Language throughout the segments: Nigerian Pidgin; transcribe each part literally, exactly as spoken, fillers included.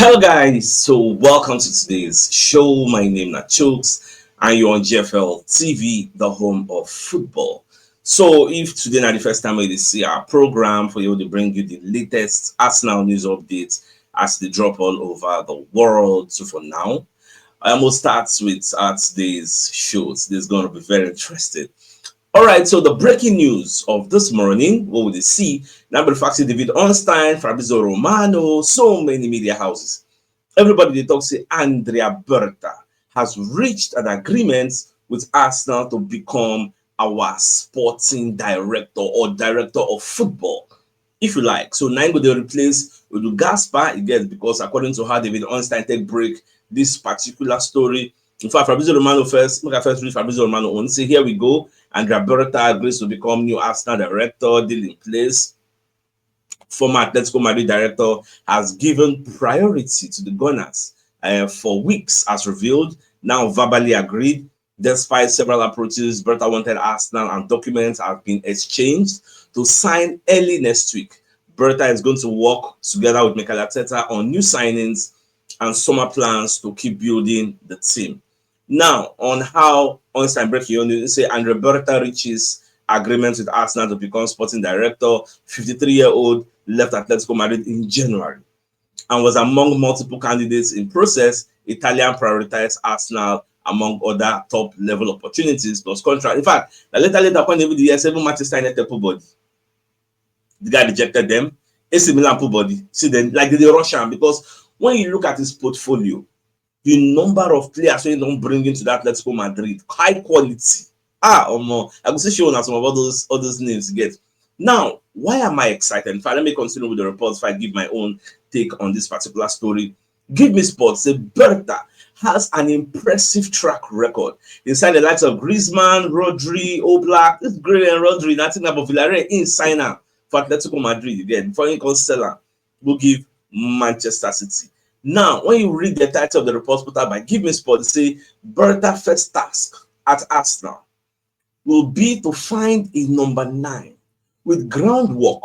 Hello, guys. So, welcome to today's show. My name is Chooks, and you're on G F L T V, the home of football. So, if today na the first time you see our program, for you to bring you the latest Arsenal news updates as they drop all over the world. So, for now, I will start with uh, today's show. This is going to be very interesting. All right, so the breaking news of this morning, what would you see? Number fact, David Ornstein, Fabrizio Romano, so many media houses. Everybody they talk say Andrea Berta has reached an agreement with Arsenal to become our sporting director or director of football, if you like. So nine go dey replace Udu Gaspar again, because according to how David Ornstein take break this particular story. In fact, Fabrizio Romano first, make I first read Fabrizio Romano own. Say, here we go. Andrea Berta agrees to become new Arsenal director, deal in place. Former Atletico Madrid director has given priority to the Gunners uh, for weeks, as revealed, now verbally agreed. Despite several approaches, Berta wanted Arsenal and documents have been exchanged to sign early next week. Berta is going to work together with Mikel Arteta on new signings and summer plans to keep building the team. Now, on how Ornstein break your news, say Andre Berta reaches agreement with Arsenal to become sporting director. fifty-three-year-old left Atletico Madrid in January and was among multiple candidates in process. Italian prioritized Arsenal among other top level opportunities plus contract. In fact, the later later point even the year seven Manchester United put body. The guy rejected them. A C Milan put body. See then like they rush him because when you look at his portfolio, the number of players wey don bring into that Atletico Madrid, high quality. Ah, omo, I go still show una some of all those all those names you get. Now, why am I excited? In fact, let me continue with the reports before I give my own take on this particular story. Give me sports. Say Berta has an impressive track record. He signed the likes of Griezmann, Rodri, Oblak. This great and Rodri, nothing about Villarreal. He sign am for Atletico Madrid again before he can sell am. Go give Manchester City. Now, when you read the title of the report put out by Give Me Sport, say Berta first task at Arsenal will be to find a number nine with groundwork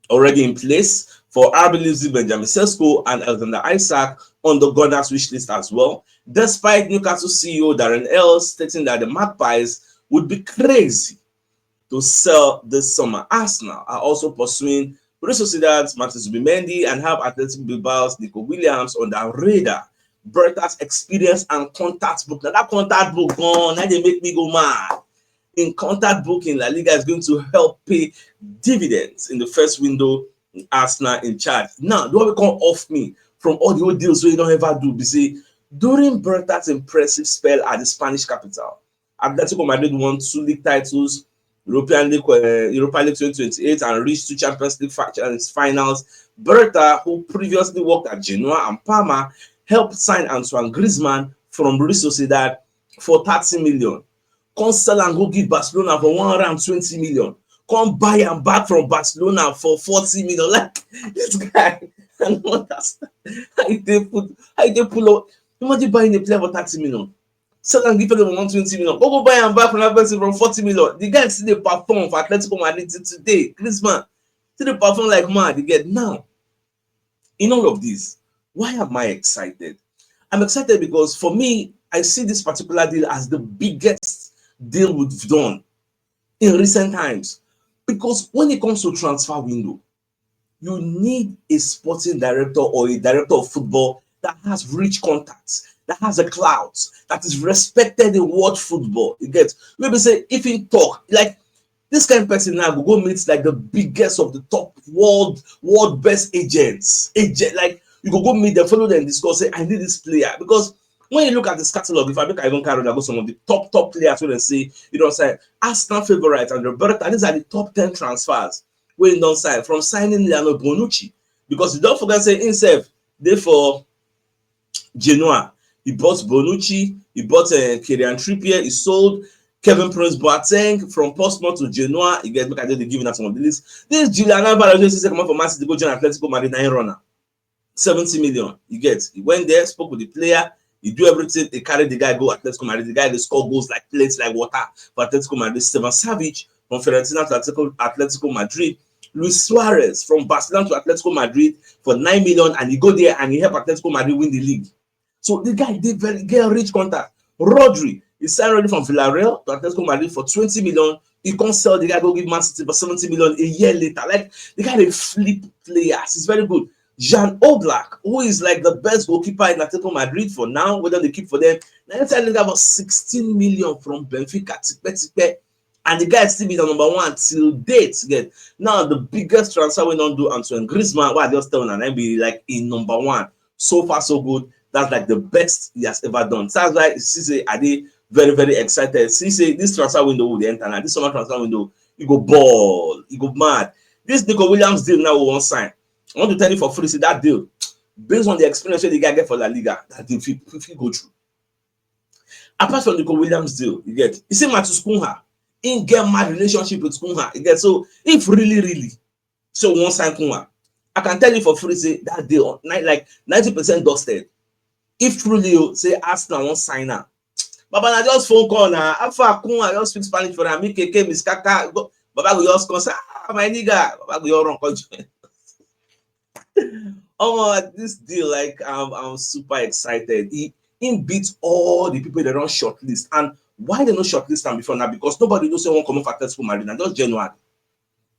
already in place for R B Leipzig, Benjamin Sesko and Alexander Isak on the Gunners wish list as well, despite Newcastle C E O Darren Earls stating that the Magpies would be crazy to sell this summer. Arsenal are also pursuing Real Sociedad's Martin Zubimendi and have Athletic Bilbao's Nico Williams on their radar. Berta's experience and contact book. Now that contact book gone, now they make me go mad. In contact book in La Liga is going to help pay dividends in the first window. Arsenal in charge. Now, the one we come off me from all the old deals we don't ever do. Be say during Berta's impressive spell at the Spanish capital, Atletico Madrid won two league titles, European League, uh, Europa League twenty twenty-eight, and reached two Champions League finals. Berta, who previously worked at Genoa and Parma, helped sign Antoine Griezmann from Real Sociedad for thirty million. Come sell and go give Barcelona for one hundred and twenty million. Come buy and back from Barcelona for forty million. Like this guy, I don't understand. How you dey put, how you dey pull up? Imagine buying a player for thirty million. Sell and give them one twenty million. Go go buy and back from that person from forty million. The guy still dey perform for Atletico Madrid today. Griezmann still dey perform like mad. You get now. In all of this, why am I excited? I'm excited because for me, I see this particular deal as the biggest deal we've done in recent times. Because when it comes to transfer window, you need a sporting director or a director of football that has rich contacts, that has a clout, that is respected in world football. You get maybe say if he talk like this kind of person now go go meet like the biggest of the top world world best agents. Agent like you go go meet them, follow them, discuss. Say I need this player because when you look at this catalog, if I make I even carry go some of the top top players wey dem say you don sign, Arsenal favourites and Roberta, these are the top ten transfers wey he don sign from signing Leonardo Bonucci because you don't forget say himself dey for Genoa. He bought Bonucci, he bought uh, Kieran Trippier, he sold Kevin Prince Boateng from Portsmouth to Genoa. You get make I dey give una some of the list. This Julian Alvarez wey say comot for Man City go join Atletico Madrid na him run am. Seventy million. You get. He went there, spoke with the player. He do everything. He carry the guy go Atletico Madrid. The guy dey score goals like plates like water for Atletico Madrid. Stefan Savic from Fiorentina to Atletico, Atletico Madrid. Luis Suarez from Barcelona to Atletico Madrid for nine million, and he go there and he help Atletico Madrid win the league. So the guy dey very get rich contact. Rodri, he sign Rodri from Villarreal to Atletico Madrid for twenty million. He come sell the guy, go give Man City for seventy million a year later. Like, the guy dey flip players. He's very good. Jan Oblak, who is like the best goalkeeper in Atletico Madrid for now, whether they keep for them. Now, inside the guy was sixteen million from Benfica, tipe, tipe. And the guy still be the number one till date. Get now, the biggest transfer we don't do, Antoine Griezmann. Why I just tell una, na be like in number one. So far, so good. That's like the best he has ever done. So that's why you see say I dey very, very excited. See say this transfer window will enter now. This summer transfer window, you go ball, you go mad. This Nico Williams deal now we won't sign. I want to tell you for free, see that deal. Based on the experience wey the guy get for La Liga, that deal fit, fit, fit go through. Apart from Nico Williams deal, you get. You see Matheus Cunha, he get mad relationship with Cunha. You get, so if really, really, so we won't sign Cunha, I can tell you for free, say that deal, ni- like ninety percent dusted. If truly you say Arsenal won't sign am, Baba, na just phone call na. How far Cunha just speak Spanish for am? Make K K, Miss Kaka. Go, Baba go just come say, "Ah, my nigga." Baba go just run come join. Omo, this deal, like, I'm, I'm super excited. He, he beat all the people they don't shortlist. And why they no shortlist am before now? Because nobody knows say one coming for Atletico Madrid. And just January,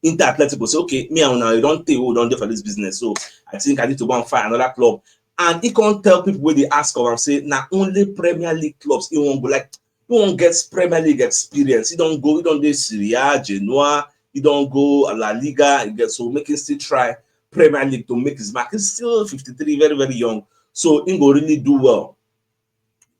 Inter Atletico say, "Okay, me and una, you don't take, we don't do for this business. So I think I need to go and find another club." And he can't tell people where they ask of am say, "Na only Premier League clubs he won't go, like, he won't get Premier League experience. He don't go, he don't do Serie A, Genoa, he don't go La Liga." He get, so make him still try Premier League to make his mark. He's still fifty-three, very, very young. So he go really do well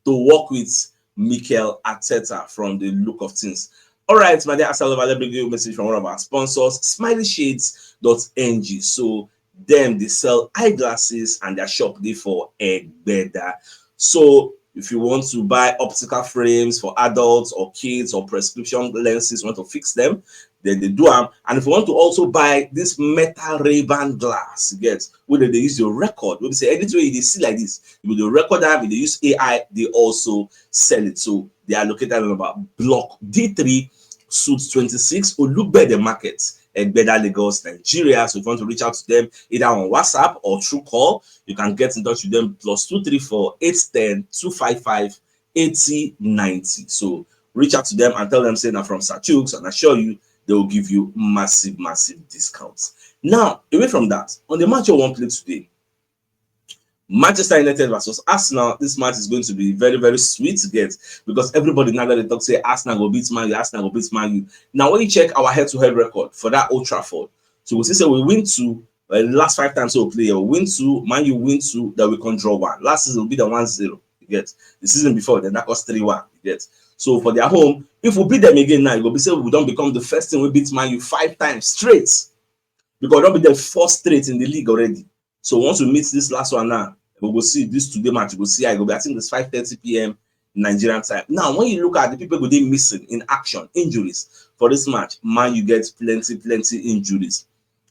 to work with Mikel Arteta from the look of things. All right, my dear Arsenal lover, let me give you a message from one of our sponsors, smiley shades dot N G. So them, they sell eyeglasses and their shop dey for Egbeda. So if you want to buy optical frames for adults or kids or prescription lenses, want to fix them, then they do am. And if you want to also buy this metal Ray-Ban glass, you get, where they, they use your record, where they say anything you dey see like this, you will record them, they use A I, they also sell it. So they are located at about Block D three, Suite twenty-six, Olugbede Market, Egbeda, Lagos, Nigeria. So if you want to reach out to them either on WhatsApp or through call, you can get in touch with them, plus two three four, eight ten, two five five, eighty ninety. So reach out to them and tell them say na from Sir Chooks, and I assure you they will give you massive, massive discounts. Now, away from that, on the match you want play today, Manchester United versus Arsenal. This match is going to be very, very sweet to get, because everybody now that they talk say Arsenal go beat Man U, Arsenal go beat Man U. Now, when you check our head-to-head record for that Old Trafford, so we see say we win two, uh, last five times we play, we win two, Man U win two, then we can draw one. Last season we beat them one zero. You get, the season before, then that cost three one. You get, so for their home, if we beat them again now, it go be say we don't become the first team we beat Man U five times straight, because we don't beat them four straight in the league already. So once we meet this last one now, we go see this today match. We go see how it go be. I think it's five thirty p m Nigerian time. Now, when you look at the people who they missing in action, injuries for this match, Man U get plenty, plenty injuries.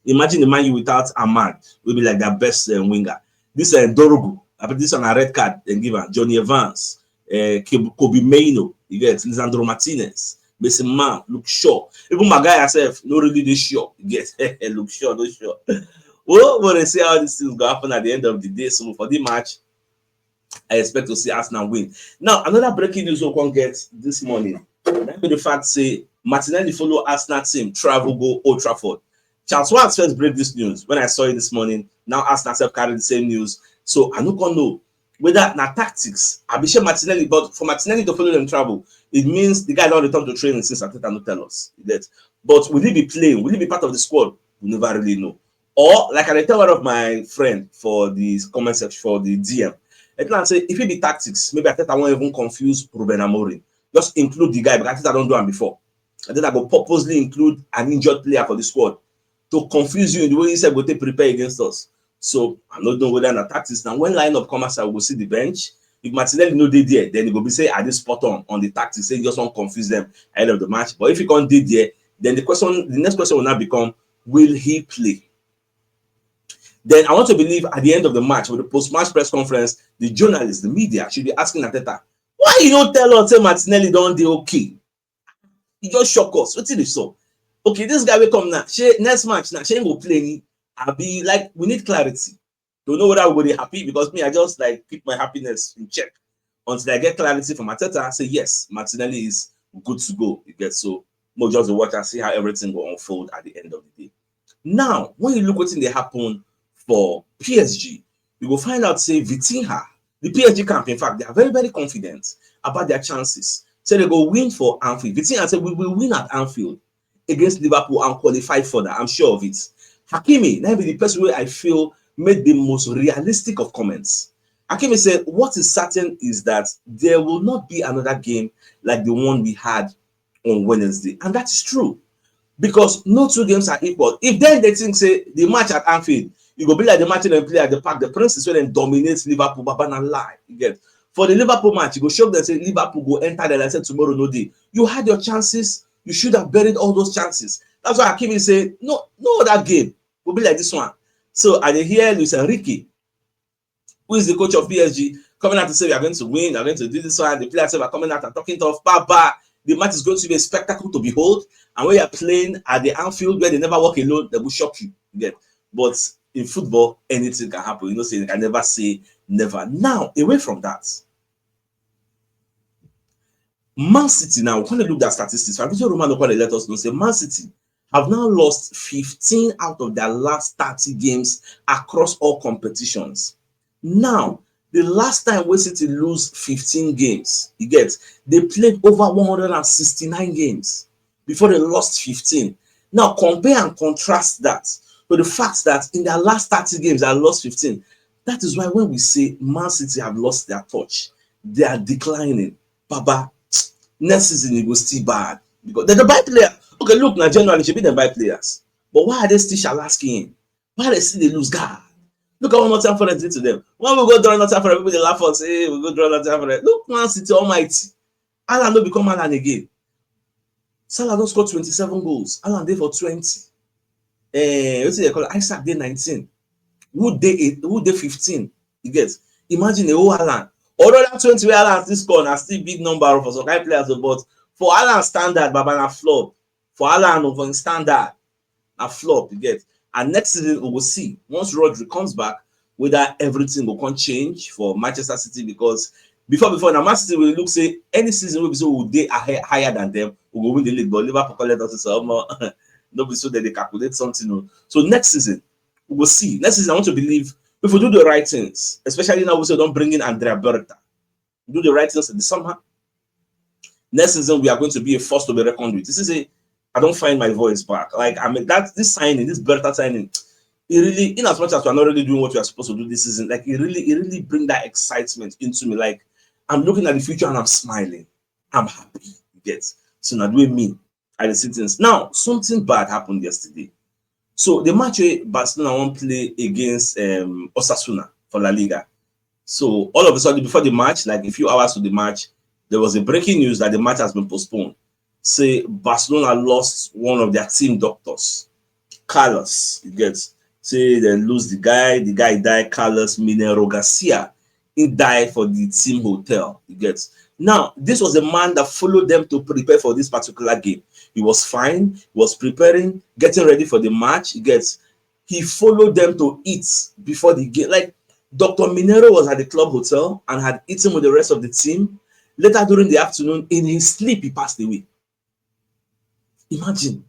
Imagine the Man U without Ahmad, will be like their best, uh, winger. This, uh, Dorogu, I think this one a red card, then give am Johnny Evans, uh, Kobe Mainoo, you get Lisandro Martinez, Mason Mount, Luke Shaw. Even Maguire himself, no really dey sure. You get Luke Shaw, no sure. Well, we'll see how these things go happen at the end of the day. So for the match, I expect to see Arsenal win. Now, another breaking news we can get this morning. That be the fact say Martinelli follow Arsenal team travel go Old Trafford. Charles Schwarz first break this news when I saw it this morning. Now Arsenal self carry the same news. So I no can know whether na tactics. I be sure Martinelli, but for Martinelli to follow them travel, it means the guy don't return to training since Arteta no tell us. You get? But will he be playing? Will he be part of the squad? We never really know. Or like I tell one of my friend for the comment section, for the D M, I tell am say if it be tactics, maybe Arteta won't even confuse Ruben Amorim. Just include the guy, because Arteta don't do am before. Arteta go purposely include an injured player for the squad to confuse you in the way he said go take prepare against us. So I don't know whether na tactics. Now when lineup come outside, we go see the bench. If Martinelli no dey there, then it go be say I dey spot on on the tactics. Say he just want confuse them ahead of the match. But if he can't dey there, then the question, the next question will now become, will he play? Then I want to believe at the end of the match, with the post-match press conference, the journalists, the media should be asking Arteta, "Why you don't tell us say Martinelli don't dey okay?" He just shock us. What did he saw? Okay, this guy will come now. Shey next match now, shey he go play ni? Abi, like, we need clarity to know whether we go dey happy, because me, I just, like, keep my happiness in check until I get clarity from Arteta. I say yes, Martinelli is good to go. You get, so mo just dey watch and see how everything go unfold at the end of the day. Now, when you look wetin dey happen for P S G, you go find out say Vitinha, the P S G camp, in fact, they are very, very confident about their chances. Say they go win for Anfield. Vitinha say we will win at Anfield against Liverpool and qualify further. I'm sure of it. Hakimi, na be the person wey I feel made the most realistic of comments. Hakimi said, "What is certain is that there will not be another game like the one we had on Wednesday." And that is true, because no two games are equal. If then they think say the match at Anfield, e go be like the match dem play at the Parc des Princes, where dem dominate Liverpool, baba, na lie. You get, for the Liverpool match, e go shock them say Liverpool go enter there like say tomorrow no dey. You had your chances. You should have buried all those chances. That's why Hakimi say no, no other game will be like this one. So I dey hear Luis Enrique, who is the coach of P S G, coming out to say we are going to win, we are going to do this one. The players are coming out and talking tough. Baba, the match is going to be a spectacle to behold. And when you are playing at the Anfield where they never walk alone, they will shock you. You get? But in football, anything can happen. You know, say you can never say never. Now, away from that, Man City now, we come dey look at statistics. Fabrizio Romano come dey let us know say Man City have now lost fifteen out of their last thirty games across all competitions. Now, the last time wey City lose fifteen games, you get, they played over one hundred and sixty-nine games before they lost fifteen. Now, compare and contrast that to the fact that in their last thirty games, they lost fifteen. That is why when we say Man City have lost their touch, they are declining. Baba, next season e go still bad because they dey buy player. Okay, look, na January, shebi dem buy players, but why are they still shalasking? Why they still dey lose? God, look at what Nottingham Forest did to them. When we go draw Nottingham Forest, people dey laugh us, "Hey, we go draw Nottingham Forest." Look, Man City Almighty, Haaland no become Haaland again. Salah don score twenty-seven goals. Haaland dey for twenty. Eh, wetin they call it? Isak dey nineteen. Who dey eight? Who dey fifteen? You get? Imagine a whole Haaland. Although that twenty wey Haaland still score na still big number for some kind players, but for Haaland standard, baba, na flop. For Haaland, for him standard, na flop, you get. And next season we will see, once Rodri comes back, whether everything will come change for Manchester City, because before, before now, Man City will look say any season wey be say we dey ahe-, higher than them, we go win the league. But Liverpool come let us say, "Omo, no be so that they calculate something o." So next season we will see. Next season, I want to believe if we do the right things, especially now we say don't bring in Andrea Berta, do the right things in the summer. Next season, we are going to be a force to be reckoned with. This is a, I don't find my voice back. Like, I mean, that, this signing, this Berta signing, it really, in as much as we're not really doing what we are supposed to do this season, like, it really, it really bring that excitement into me. Like, I'm looking at the future and I'm smiling. I'm happy. You get? So now, do me, I dey see things. Now, something bad happened yesterday. So the match wey Barcelona wan play against, um, Osasuna for La Liga. So all of a sudden, before the match, like a few hours to the match, there was a breaking news that the match has been postponed. Say Barcelona lost one of their team doctors, Carlos. You get? Say they lose the guy. The guy died, Carlos Minero Garcia. He died for the team hotel. You get? Now, this was a man that followed them to prepare for this particular game. He was fine, he was preparing, getting ready for the match. You get? He followed them to eat before the game. Like, Doctor Minero was at the club hotel and had eaten with the rest of the team. Later during the afternoon, in his sleep, he passed away. Imagine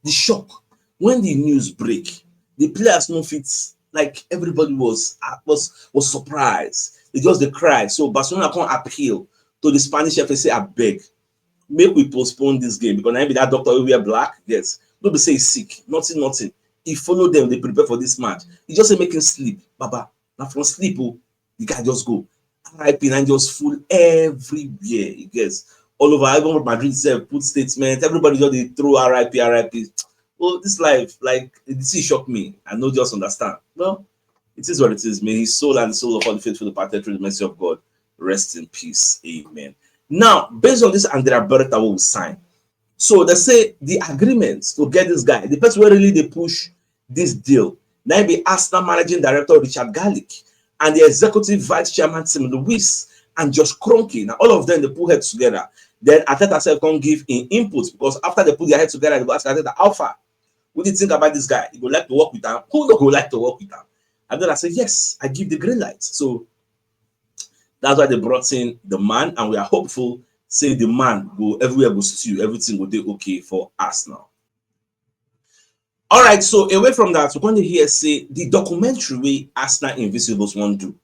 the shock when the news break. The players no fit, like, everybody was, uh, was, was surprised. They just dey cry. So Barcelona come appeal to the Spanish F A, say, "Abeg, make we postpone this game," because na him be that doctor wey wear black. Yes, no be say he sick, nothing, nothing. He follow them, they prepare for this match. He just say make him sleep. Baba, na from sleep o, the guy just go. R I P na just full everywhere. You get? All over, even Madrid sef put statement. Everybody just dey throw R I P, R I P. Oh, this life, like, this thing shock me. I no just understand. Well, it is what it is. May his soul and the soul of all the faithful departed through the mercy of God rest in peace. Amen. Now, based on this Andrea Berta wey we sign, so they say the agreement to get this guy, the person wey really dey push this deal, na him be Arsenal managing director Richard Garlick and the executive vice chairman Tim Lewis and Josh Kroenke. Now, all of them, they put heads together. Then Arteta sef come give im input, because after they put their head together, they go ask Arteta, "How far? What do you think about this guy? You go like to work with him? Who no go like to work with him?" Arteta say, "Yes, I give the green light." So that's why they brought in the man, and we are hopeful say the man go everywhere, go see you, everything go dey okay for Arsenal. All right, so away from that, we're going to hear say the documentary wey Arsenal Invisibles wan do.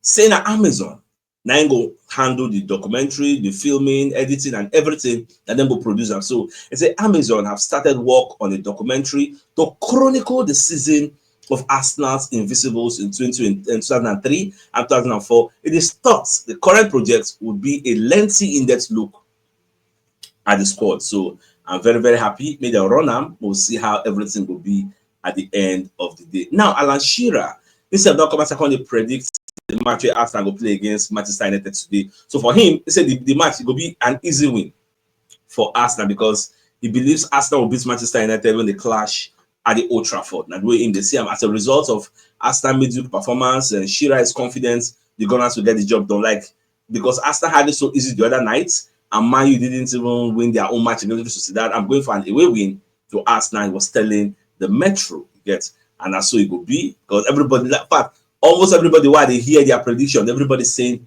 Say na Amazon na im go handle the documentary, the filming, editing, and everything, and then go produce am. So they say Amazon have started work on a documentary to chronicle the season of Arsenal's Invisibles in twenty, in two thousand three and two thousand four. It is thought the current project would be a lengthy, in-depth look at the squad. So I'm very, very happy. May they run am. We'll see how everything will be at the end of the day. Now, Alan Shearer, he said, "Don't come as I come to predict the match where Arsenal go play against Manchester United today." So for him, he said the, the match, it will be an easy win for Arsenal because he believes Arsenal will beat Manchester United when they clash at the Old Trafford. Now, the way him they see him as a result of Arsenal midweek performance, and Shearer is confident the Gunners will get the job done. Like, because Arsenal had it so easy the other night, and Man U didn't even win their own match against Sociedad. I'm going for an away win to Arsenal. He was telling the Metro, you get, and that's so it will be because everybody, in fact, almost everybody, while they hear their prediction, everybody saying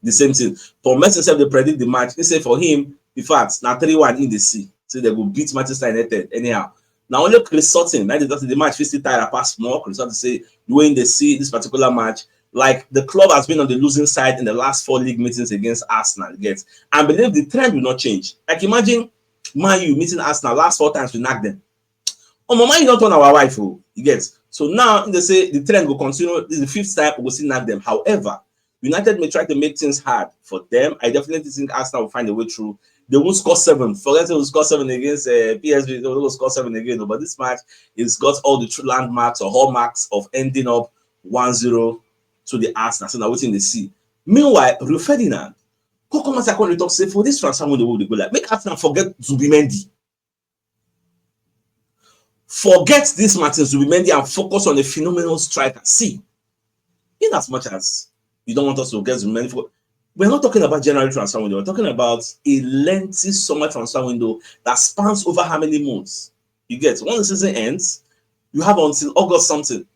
the same thing. Paul Merson said they predict the match. He said for him, in fact, now three one in the sea. So they will beat Manchester United anyhow. Now only Chris Sutton, now the match fit still tire pass more. Chris Sutton say the way in the see this particular match, like the club has been on the losing side in the last four league meetings against Arsenal. You get, I believe the trend will not change. Like imagine Man U meeting Arsenal last four times we knock them. Oh, Man U don't turn our wife, oh, you get. So now they say the trend will continue. This is the fifth time we will see knock them. However, United may try to make things hard for them. I definitely think Arsenal will find a way through. They won't score seven. Forget they will score seven against uh, P S V. They will score seven again. But this match, it's got all the true landmarks or hallmarks of ending up one zero to the Arsenal. So now waiting to see. Meanwhile, Rio Ferdinand, come come as I come talk say for this transfer window, we go like make Arsenal forget Zubimendi. Forget this Martin Zubimendi and focus on a phenomenal striker. See, in as much as you don't want us to get Zubimendi, for, we're not talking about January transfer window. We're talking about a lengthy summer transfer window that spans over how many months? You get, once the season ends, you have until August something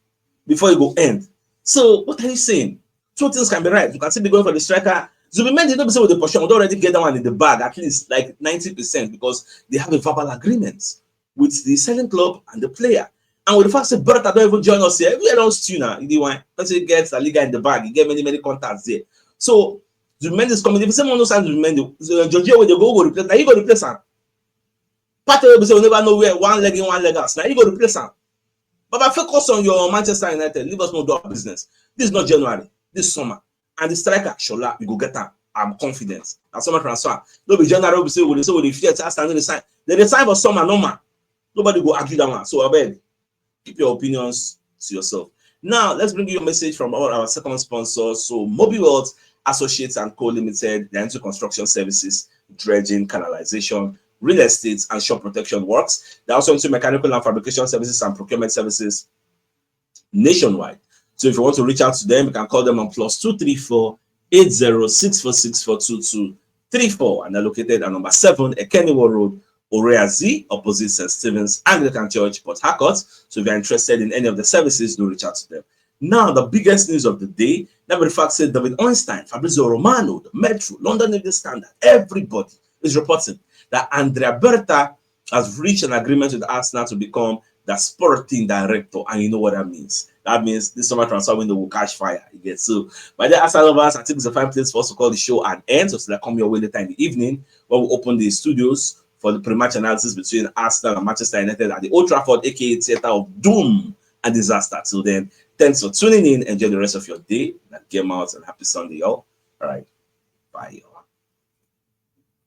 before it go end. So what are you saying? Two things can be right. You can still be going for the striker. Zubimendi, don't be say with the position, we don't already get that one in the bag, at least like ninety percent, because they have a verbal agreement with the selling club and the player. And with the fact that Berta don't even join us here, we don't stew now. You know why? Because he gets La Liga in the bag, he get many, many contacts there. So Zubimendi is coming. If you say no sign Zubimendi, so Jorginho wey dey go go replace, now he go replace him. Partey wey be say we never know where, one leg in, one leg out. Now he go replace him. But focus on your Manchester United. Leave us no do our business. This is not January. This summer. And the striker, Shola, you go get him. I'm confident. That's summer transfer. No be January we say we dey say we dey fear say Arsenal no dey sign. They dey sign for summer, no man. Nobody go argue that one. So I beg, keep your opinions to yourself. Now, let's bring you a message from all our second sponsors. So Mobiworld Associates and Co Limited, they're into construction services, dredging, canalization, real estate, and shop protection works. They're also into mechanical and fabrication services and procurement services nationwide. So if you want to reach out to them, you can call them on plus two three four eight zero six four six four two two three four, and they're located at number seven Ekeniwo Road, Oreazi, opposite St. Stephen's Anglican Church, Port Harcourt. So if you're interested in any of the services, do reach out to them. Now, the biggest news of the day, that the fact said David Ornstein, Fabrizio Romano, the Metro, London Evening Standard, everybody is reporting that Andrea Berta has reached an agreement with Arsenal to become the sporting director, and you know what that means. That means this summer transfer window will catch fire again. So, my dear Arsenal lovers, I think it's a fine place for us to call the show an end. So, it's like come your way later in the evening when we open the studios for the pre-match analysis between Arsenal and Manchester United at the Old Trafford, aka Theatre of Doom and Disaster. Till then, thanks for tuning in. Enjoy the rest of your day. And game out and happy Sunday, y'all. All right. Bye, y'all.